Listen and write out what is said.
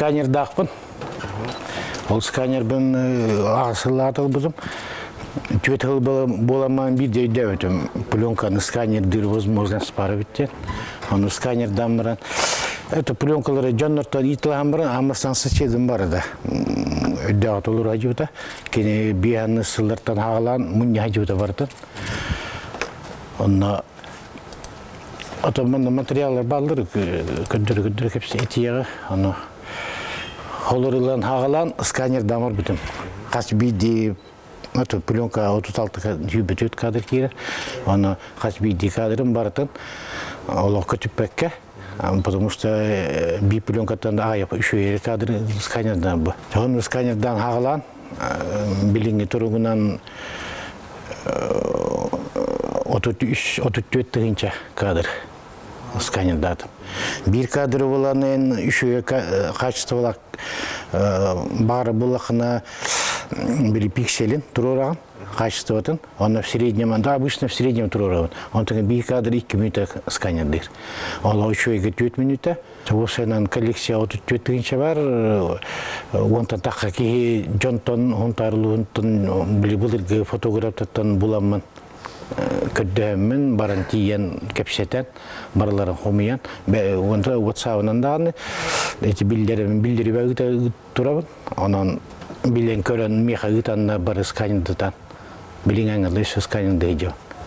Сканердаахпын. Ол сканербын аҕасыллаата ылбытым. Түөт сыл буоламман биирдэ өйдөөбүтүм. Пленканы сканердыыр возможность баар эбит диэн. Ону сканердаан баран это пленкалары дьоннортон иитилаһан баран амырсан сычедым бары да. Өйдөөҕө толору хадьыбыта. Кини биһанны сыллартан хаалаан мунньа хадьыбыта барытын. Онно Отон манна материаллар бааллар көрдөрө-көрдөрө кэпсэ этиэҕэ. Ону холорулан хаҕалаан сканердаан барбытым. Хас биирдии ото пленка 36 сүүрбэ кадр киирэр. Ону хас биирдии кадрын барытын олоххо түппэккэ, потому что биир пленкаттан аҕыйах үчүгэй кадр сканердаан бу. Ону сканердаан хаҕалаан билиҥҥи туругунан 33 34 тыһыынча кадр сканердаатым. Биир кадры булан үчүгэй качестволаах баара буллахына били пикселин туруораҕын качествотын онно в среднем да обычно в среднем туруорабын онтон биир кадр 2 минута сканердыыр ол үчүгэйгэ 4 минута Уопсайынан коллекция 34 тыһыынча бар. Уонтан тахха киһи дьонтон, Хунтаарлуунтан били былыргы фотографтартан буламмын көрдөһөммүн, баран тиийэн кэпсэтэн, барыларын хомуйан, уонта WhatsApp-ынан даҕаны эти биллэрибин биллэрибэ ыыта турабын. Онон билэн көрөн миэхэ ыытанна бары сканердатан билиҥ аҥылы өссө сканердыы дьон.